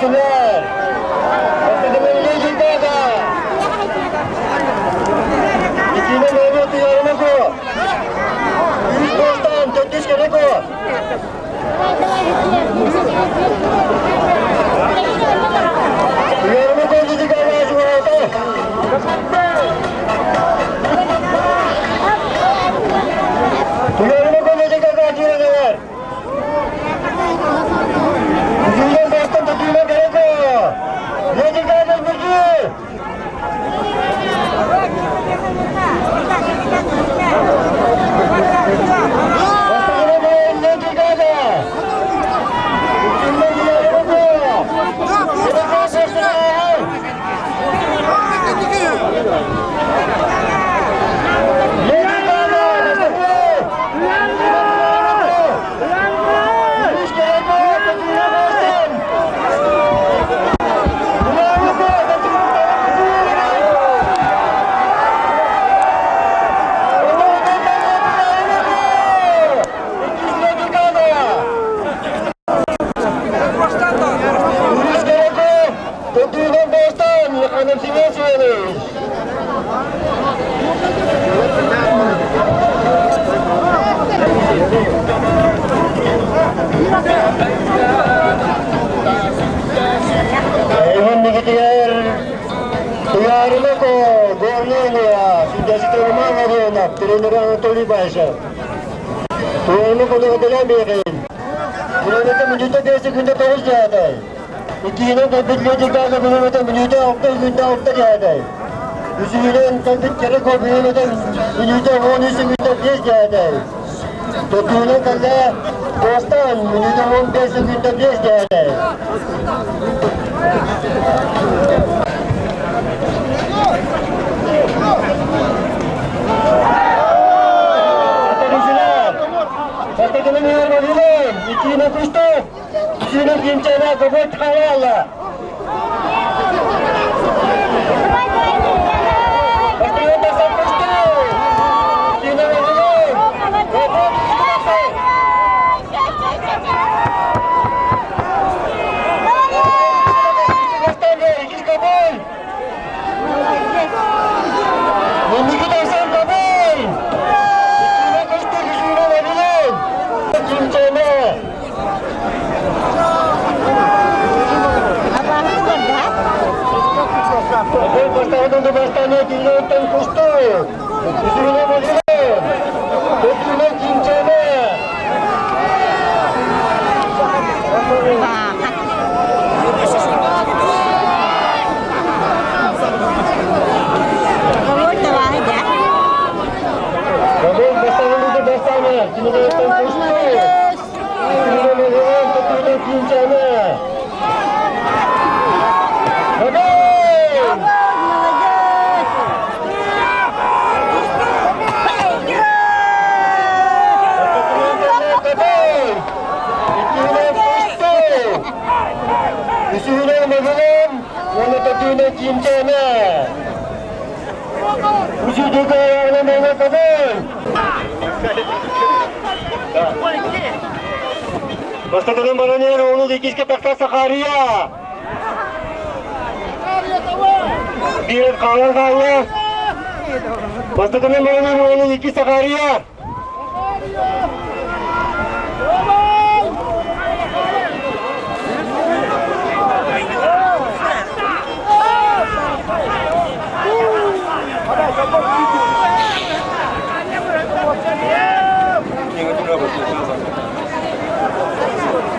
Атырыһылар! Бастакынан Леди Гага! Иккинэн Ольга Туйаарынако! Үһүс бастаан төрдүс Кэрэко! Туйаарынако Леди Гага чугаһаата! Туйаарынако Леди Гага киирэнэлэр! Үзүүнэн бастан тутууна Кэрэко! Леди Гага инники! Бастакынан Леди Гага! Үтүмэн Туйаарынако! Кэрэко сырсыраҕар! Леди Гага бастакы! Үһүс Кэрэко тутууна бастан! Туйаарынако Тутуунан бастан Михаил Семенович! Эйвин Туйаарынако, Горнения, Судьясита Роман Ларионов, тренер Анатолий Баишев. Туйаарынако наҕадалян биэрин. Билиэнэтэ мүнүүтэ 5 күндэ 9 дьаатай. Иккиһинэн кэлбит Леди Гага билиэнэтэ мүнүүтэ 6 күндэ 6 дьаатай. Үсүһүнэн кэлбит Кереко билиэнэтэ мүнүүтэ 13 күндэ 5 дьаатай. Төрдүһүнэн кэллэ Костан мүнүүтэ 15 күндэ 5 дьаатай. Бастакынан Вилен, иккиһинэн Кустов, үсүһүнэн Кимчана Кобот Халала. Бастакынан тахсан Кустов, иккиһинэн Вилен, Кобот тахсан. Инники тахсан Кобой! Иккиһинэн Кустов, үсүһүнэн Вилен. Кимчана. Кобой бастаҕынан бастааны киллэриттэн Кустов. Үсүһүнэн Вилен. Төрдүһүнэн Кимчана. Кобой бастаҕынан бастааны киллэриттэн Кустов. Үсүһүнэн Вилен, төрдүһүнэн Кимчана. Кобой! Үсүһүнэн Мөгүлэн уонна төрдүһүнэн Киимчээнэ. Үсүдүгэ ayağına meyve kabul. Бастакынан баран иһэр оҕону иккискэ тахса Сахария. Биир хаалан хаалла. Бастакынан баран иһэр оҕону иккис Сахария.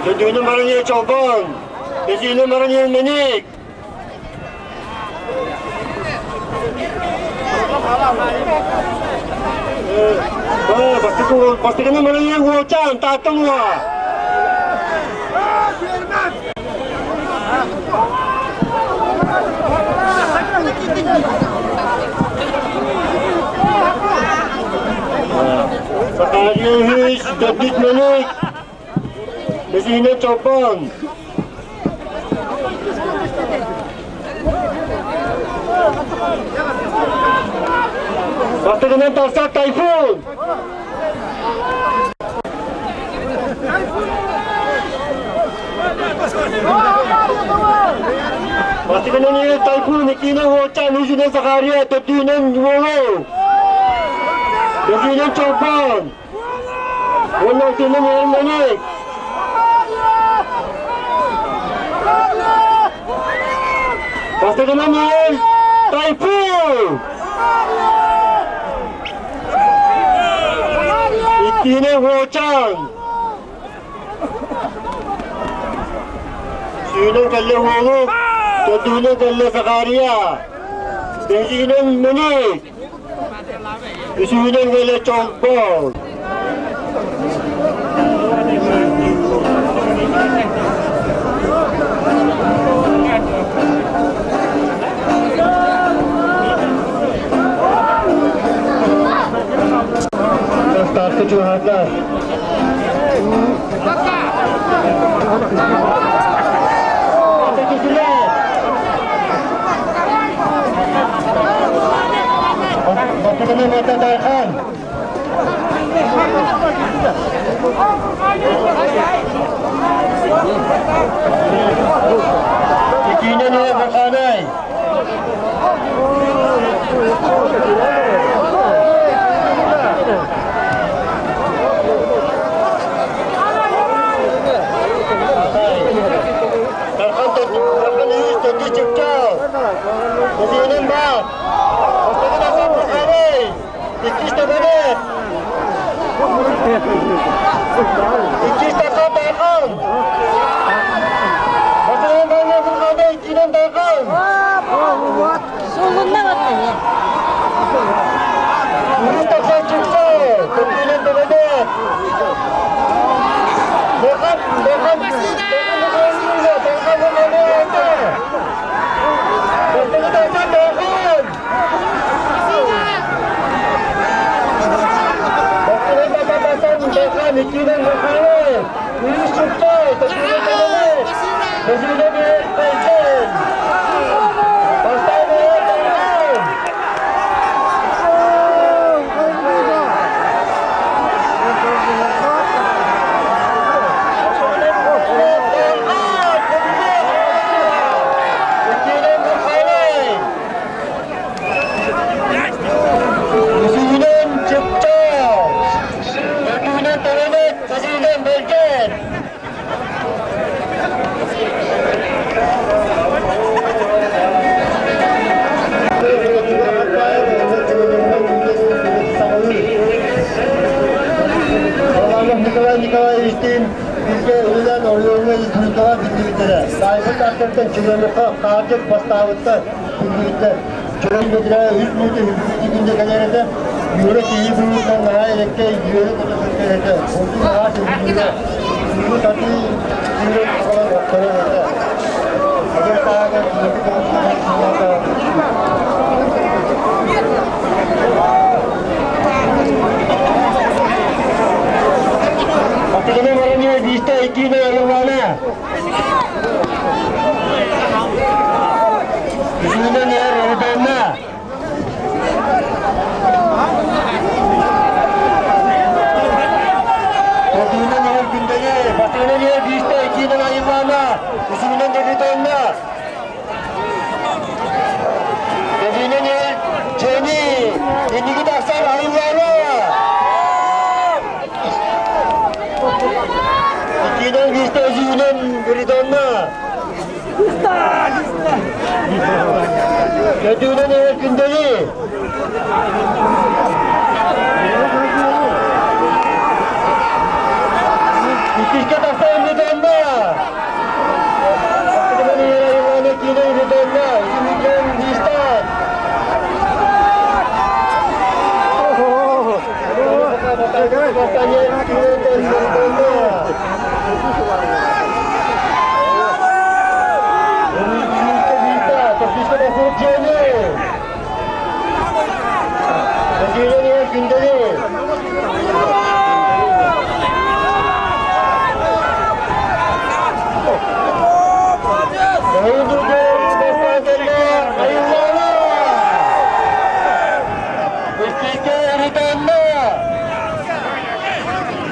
Төдүүнү баран чолбон, бэсиини баран мэник. Бастакы марайы уолчаан тааттан уа. Сахалия үһүс, төрдүс мэник, бэсиһинэн чолбон. Бастакынан тахсар Тайфун! Бастакынан иһэр Тайфун, иккиһинэн Уолчаан, үсүһүнэн Захария, төрдүһүнэн Уолу, бэсиһинэн Чолбон, уонна алтыһынан иһэр Мэник. Бастакынан иһэр Тайфун! Иккиһинэн Уолчаан! Сүүнэн кэллэ уолу, төрдүһүнэн кэллэ Захария, бэһиһинэн Мэник, үсүһүнэн кэллэ Чолбон. Старты чугаһата. Суулунна баттайа. Үсүһүнэн Чыпчаал, төрдүһүнэн Тэбэнэт, бэсиһинэн Бэлгэн. Николай Николаевичтыын бииргэ үлэлээн оройуоҥҥа республикаҕа биллибиттэрэ. Таайбыт аттартан Чуланыкка хаардык бастаабыттар, биллибиттэр. Чөрөм бэтэрээ үс мүнүүтэ үрдүк күндэ кэлэр этэ. Юра киһи быһыытынан наһаа элэккэй, үөрэ көтө сылдьар этэ. Онтун наһаа сөбүлүүрэ. Юра сатыы сүүрэн хаалан охторор этэ. Эдэр сааһыгар киһи Атыгына баран биистэ иккиинэ арыллаана. Үсүһүнэн иһэр Ордонна. Төрдүһүнэн иһэр Күндэйи, бастакынан иһэр биистэ иккиинэн Айыллаана, үсүһүнэн Дэгитонна. Бэсиһинэн иһэр Джени, инники тахсар Айыллаана. Иккиинэн биистэ үсүһүнэн Гридонна. Көтүүнэн иһэр күндэли. Иккискэ тахсан Гридонна. Бастакынан иһэр Айыллаана киинэн Гридонна. Үсүһүнэн Биистан.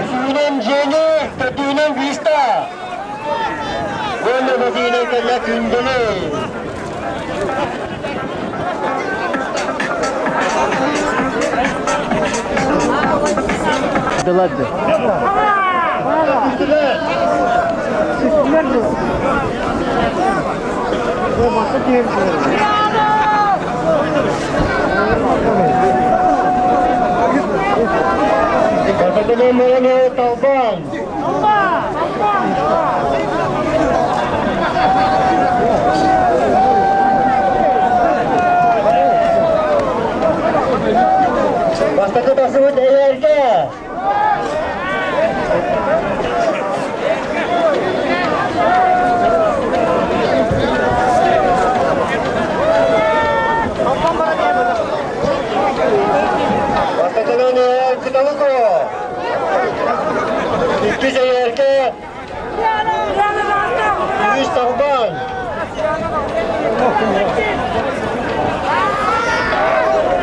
Үсүһүнэн дьиэни, төрдүһүнэн виста. Уонна бэсиһинэн кэллэ күндүлү. Талбан! Бастакы тахсыбыт эйээргэ! Бастакынан эйээр Кыталыко! Иккис эйээргэ Үс Талбан!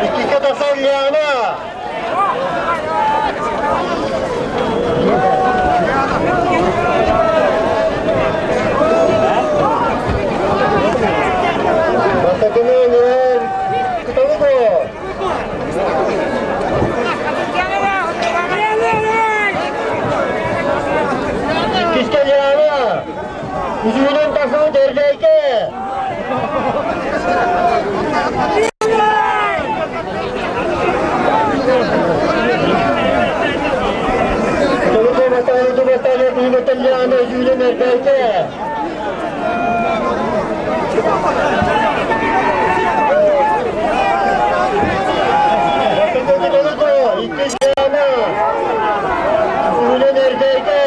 Иккискэ тахсар Лиана! Бастакынан эйээр Кыталыко! Иккискэ Лиана! Үсүһүнэн тахсыбыт Эрдээйкэ! Кыталыко бастааны бастааны тыынаттан Лиана үсүһүнэн Эрдээйкэ! Иккис Лиана! Үсүһүнэн Эрдээйкэ!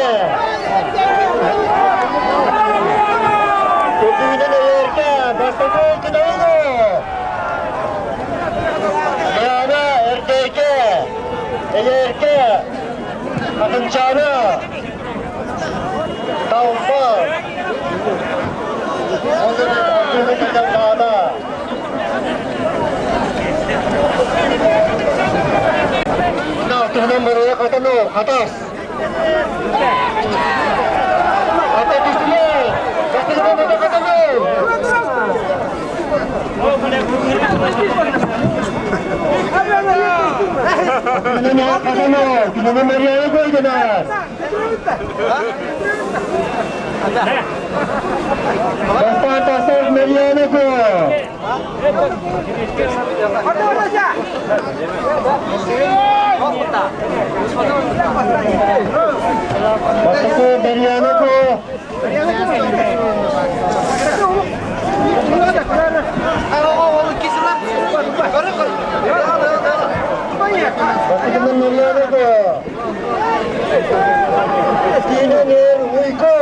Төрдүһүнэн Эйээркэ! Бастакы Кыталыко! Лиана Эрдээйкэ! Эйээркэ! Хатынчаана! Талба! Туһунан барыйа хатану, хатас! Ата түстүлэр! Бастакынан ата хатану! Хатану, кинини Марияны көрдүнэр! Бастаан тахсар Марияны көр! Бастакы Марияны көр! Бастакынан Марияны көр! Киинэнээр Уйку!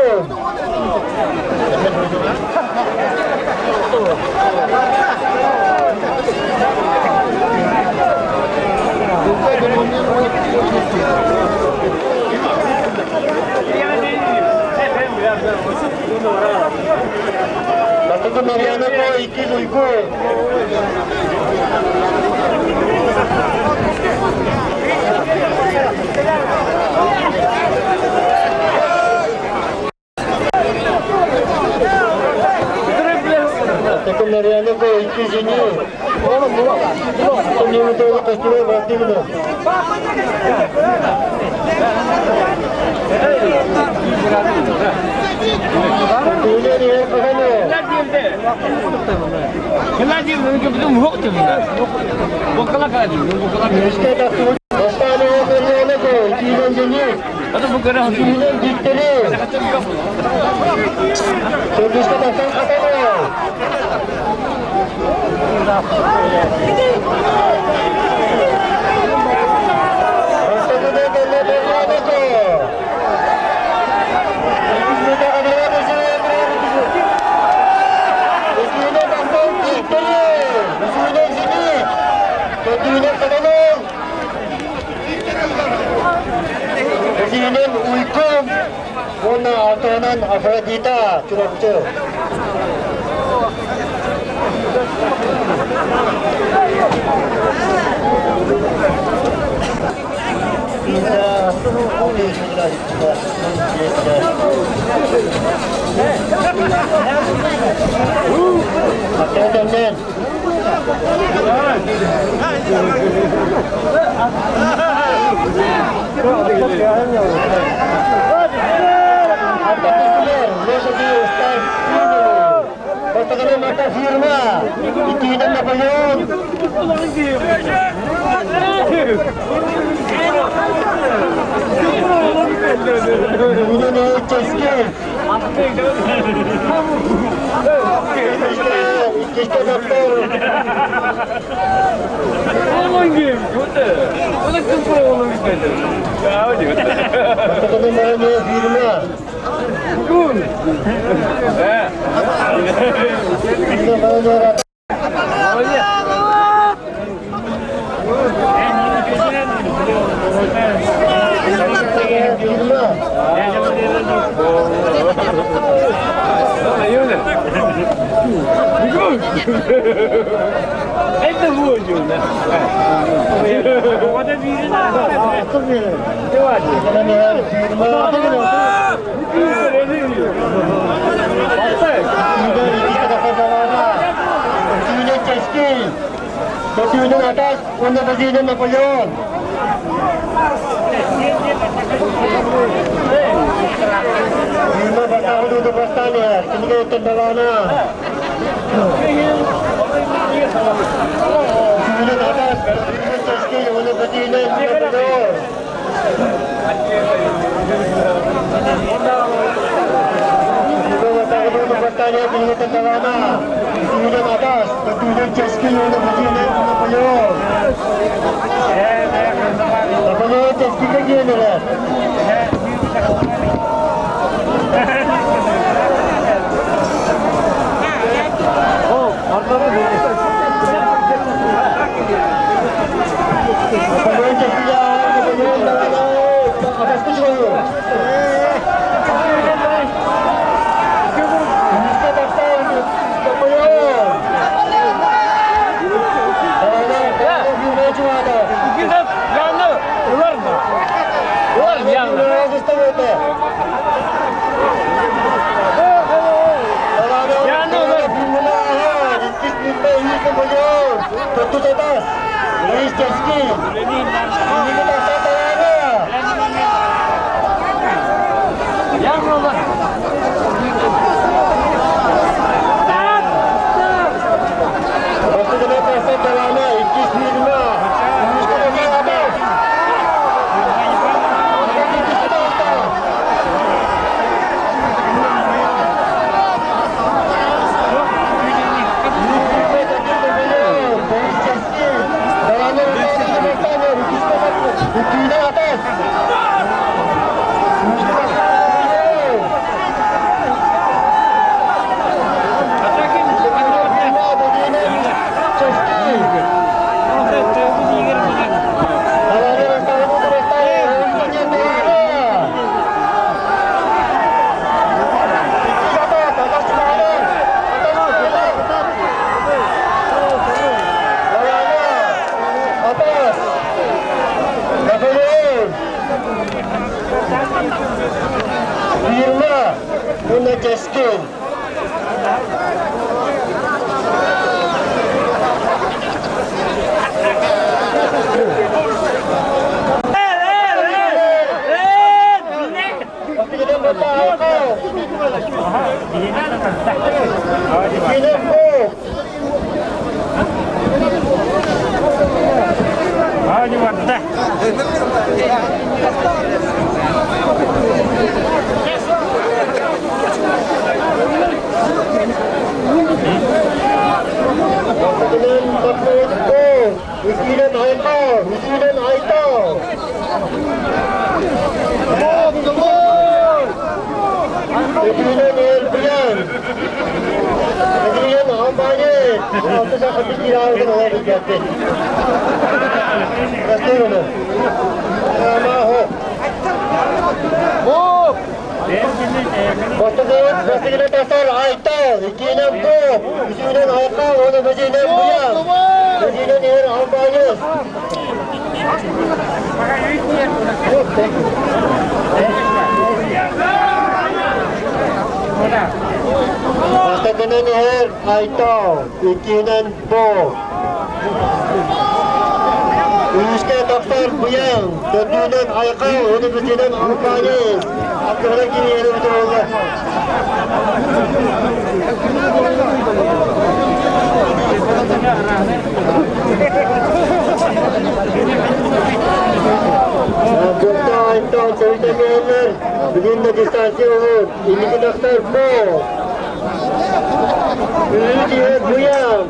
Бастакы Марьяна Ко, иккис Уйку. Такой Марьяна Ко, иккис Жени. Үсүһүнэн Уйкум уонна алтыһынан Афродита Чурапчы. Фирма! Иккиһинэн Наполеон! Бүгүн чэскил! Иккистэ доктор! Фирма! Көтүүнэн атас уонна базиинэн Наполеон. Фирма бастаан уду бастаан иһэр. Кинигэ өттөн далаана. Көтүүнэн атас, көтүүнэн Чэскил уонна базиинэн Наполеон. Фирма уонна Кэскил. Бастакынан иһэр Айтал, иккиһинэн Бо. Үһүскэ тахсар Быйаҥ, төрдүһүнэн Айхал, уонусунан Албанец. Аттыгынан кириэһэ буолла. Бухта Айтал сөйтемейіннер, бүгін де дистанция olur. Инники тахсар Бо. Үһүс иһэр Буян.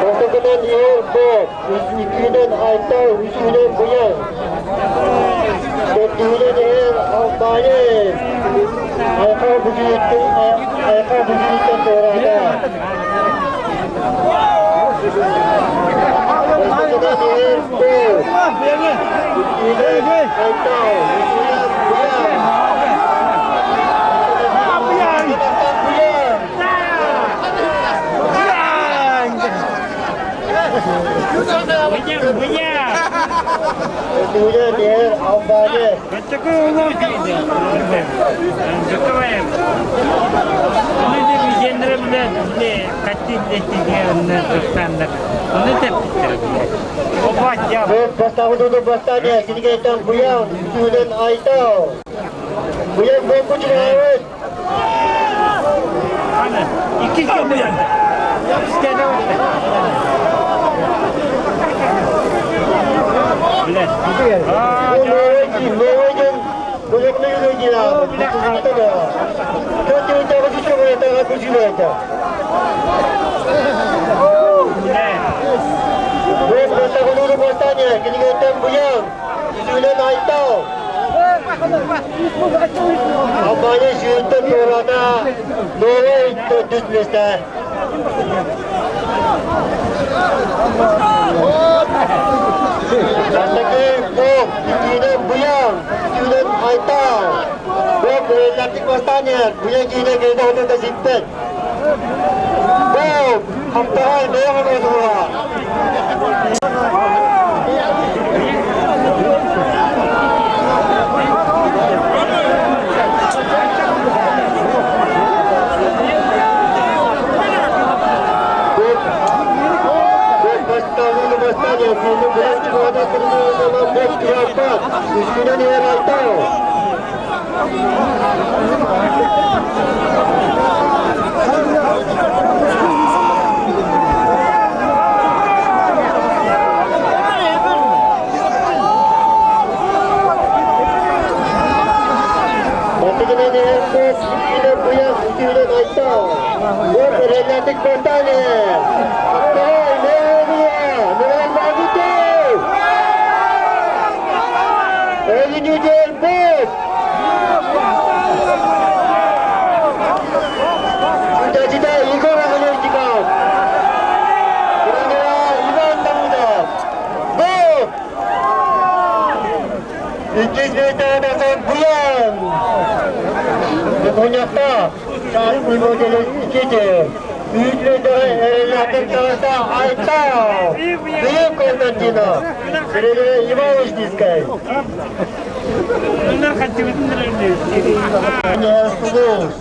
Ортотунан иһэр Бо. Иккиһинэн Айтал, үсүһүнэн Буян. Төрдүһүнэн иһэр Албанец. Айхал Бүлүүттэн Айхал Бүлүүттэн туораата. Ортотунан иһэр Бо. Иккиһинэн Айтал, үсүһүнэн Буян. Буян! Төрдүһүнэн иһэр Албанец. Бастабыт бастаан кинигеттен Буян, үсүһүнэн Айтал. Буян бомбучулаабыт. Албания сүүртэн туората Новай төрдүс миэстэ. Бастакы Бог, иккиһинэн Буян, үсүһүнэн Айтал. Бог эрэллээхтик бастаан иһэр, Буян киинэ кэлитэ да сиппэт. Бог, хаптаҕай бэйэ оҥоруоҕа. Үстүнэн иһэр Айтал. Бастакынан иһэр Бос, иккиһинэн Буян, үсүһүнэн Айтал. Бос эрэллээхтик бастаан иһэр. Хаптаҕай, Мэлиэ, Мэлиэ Өлүнүтэр Бос! Читачита Егор Агалерчиков! Тренера Иван Давыдов! Бос! Иккис миэстэҕэ тахсан Буян! Мунньахта Саас Мимоделес иккити Үүт миэстэҕэ эрэллээхтик таҕыста Айтал! Филипп Константинов! Тренера Иван Ишницкай! Сулус!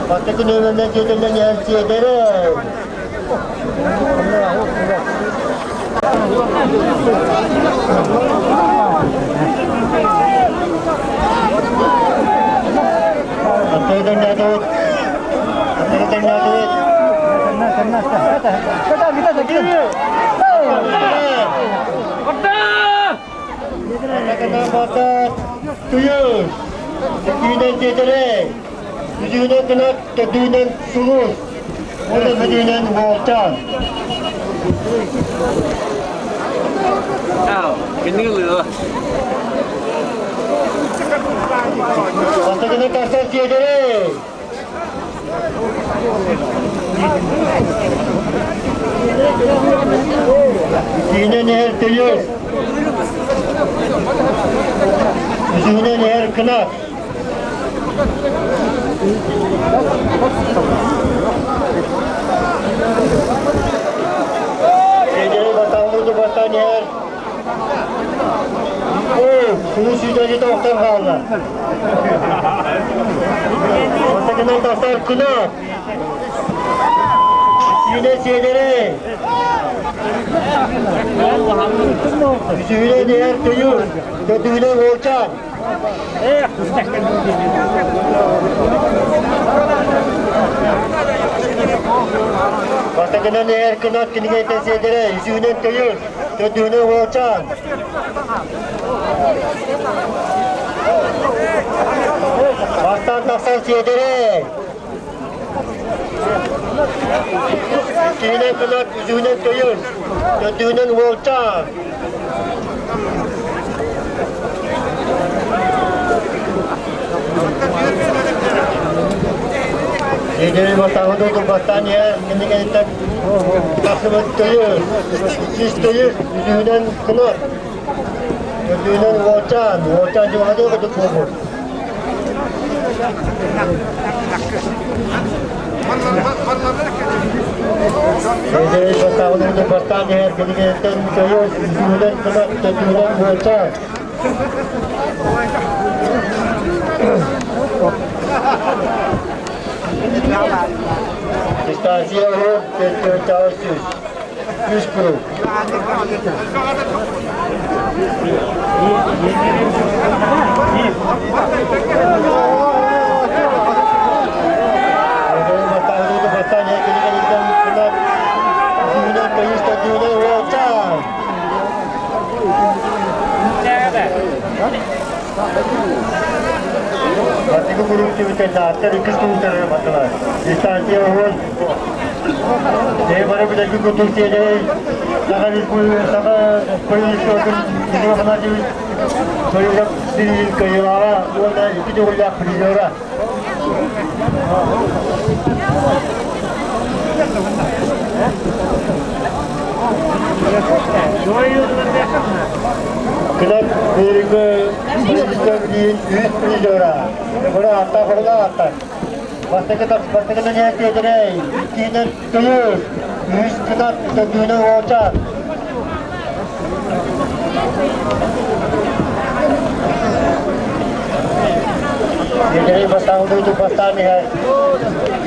Бастакы нөмеринэн сиэтиллэн иһэр Сиэдэрэй! Аттыгытын Аттыгытын Туйус! Үтүүнэн Сиэдэрэй! Үтүүнэн Кынат, төрдүнэн Сулус! Уонна бүтүүнэн Уолчаан! Бастакыны тахсан Сиэдэрэй! Иккиһинэн иһэр Тыйыс. Үсүһүнэн иһэр Кынат. Сиэдэри баталлыы бастаан иһэр. Оо, кулус сүүдэри тохтон хаалла. Бастакынан тахсар Кынат. Сүүнэ сиэдэрэй. Үсүһүнэн иһэр Тыйыс. Төрдүһүнэн Уолчаан. Бастакынан иһэр Кынат кинигэтэ сиэдэрэй. Үсүһүнэн Тыйыс. Төрдүһүнэн Уолчаан. Бастаан тахсан сиэдэрэй. Иккиһинэн кынат, үсүһүнэн төйүн, төрдүһүнэн уолчаан. Сиэдэрэй бастааҥҥы турбаттаан иһэр, кэнникэниттэн тахсыбыт төйүн, иккис төйүн, үсүһүнэн кынат, төрдүһүнэн уолчаан, уолчаан дьылҕата курдук буолбут. Бастаан иһэр кинигиттэн көйөс үсүһүнэн кынат төрдүһүнэн буолчаан. Дистанция уһун 400. Үс круг. Дистанция уһун. Ээ бары билэрги курдук сиэдэрэй Саха Республикатын Саха Республикатын Егор Афанасьевич Союза кыайыылааҕа уонна икки төгүллээх призера. Кынат Беригі Республикатын үс призера. Бары ааттаах хорулаах ааттар. Бастакы бастакы занятиелэрэй, иккиһинэн Тыйыс, үһүс кынат, төрдүһүнэн Уолчаан. Сиэдэрэй бастаан дойду бастаан иһэр.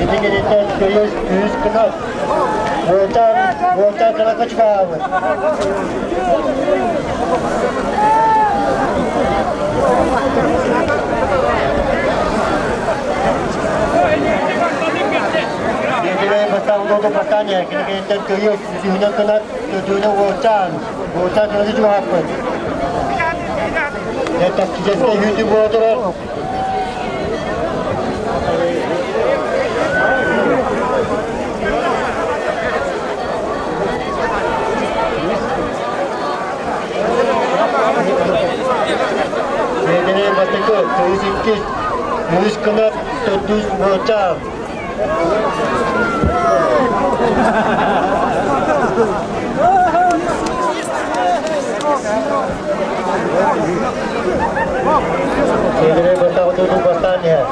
Ити кэнниттэн Тыйыс, үһүс кынат. Уолчаан, Уолчаан кынакка чугаһаабыт. Бастаан кинигиттэн тыйыс, үсүһүнэн кынат, төрдүһүнэн уолчаан, уолчаан кынаты чугаһаппыт. Тактическай сүүрдүү буола турар. Сиэдэрэй бастакы, тыйыс иккис, үһүс кынат, төрдүс уолчаан. Сиэдэрэй бастаан бастаан иһэр.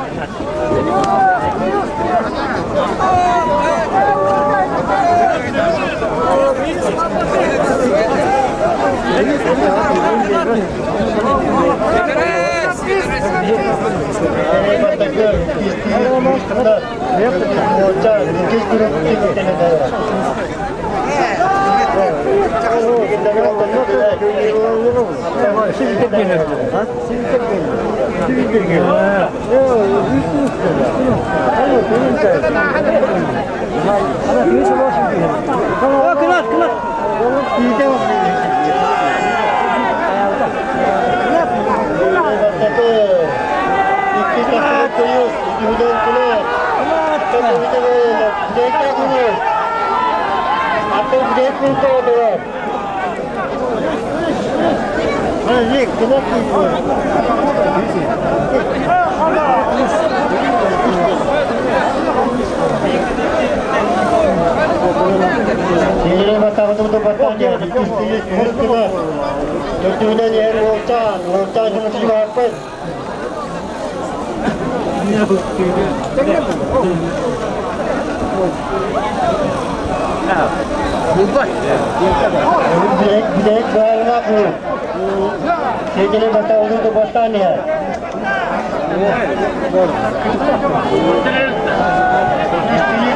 Иккис үһүс гына. Төрдүһүнэн иһэр уолчаан, уолчаан дьону Бүтэһик баарына кур. Сиэтини бастаабытын бастаан иһэр.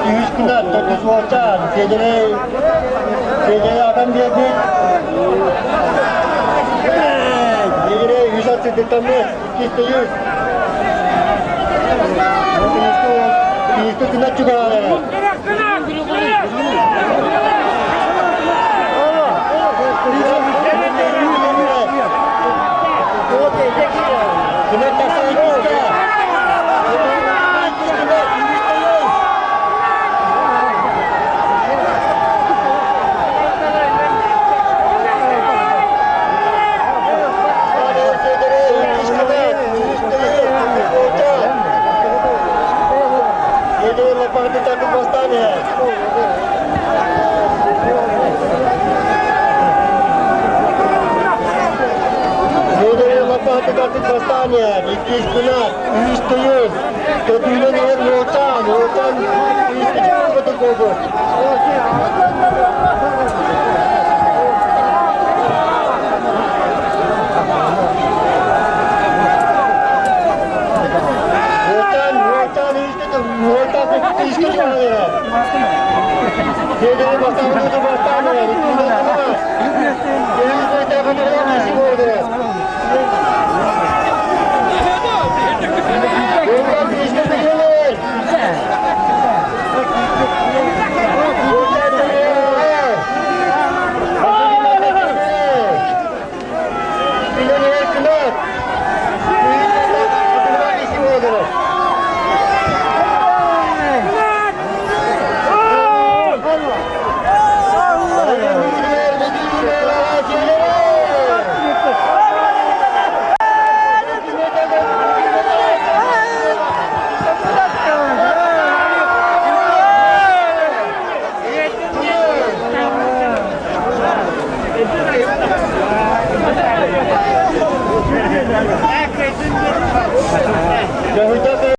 Үһүс күнэ төрдүс уолчаан сиэдэрэй сиэдэрэй атан биэрбит. Сиэдэрэй үс ат сыдыктаммыт, иккис тыйыс. Тыйыска күнэ чугаһаан эрэр. Күнэ тахсан иккискэ.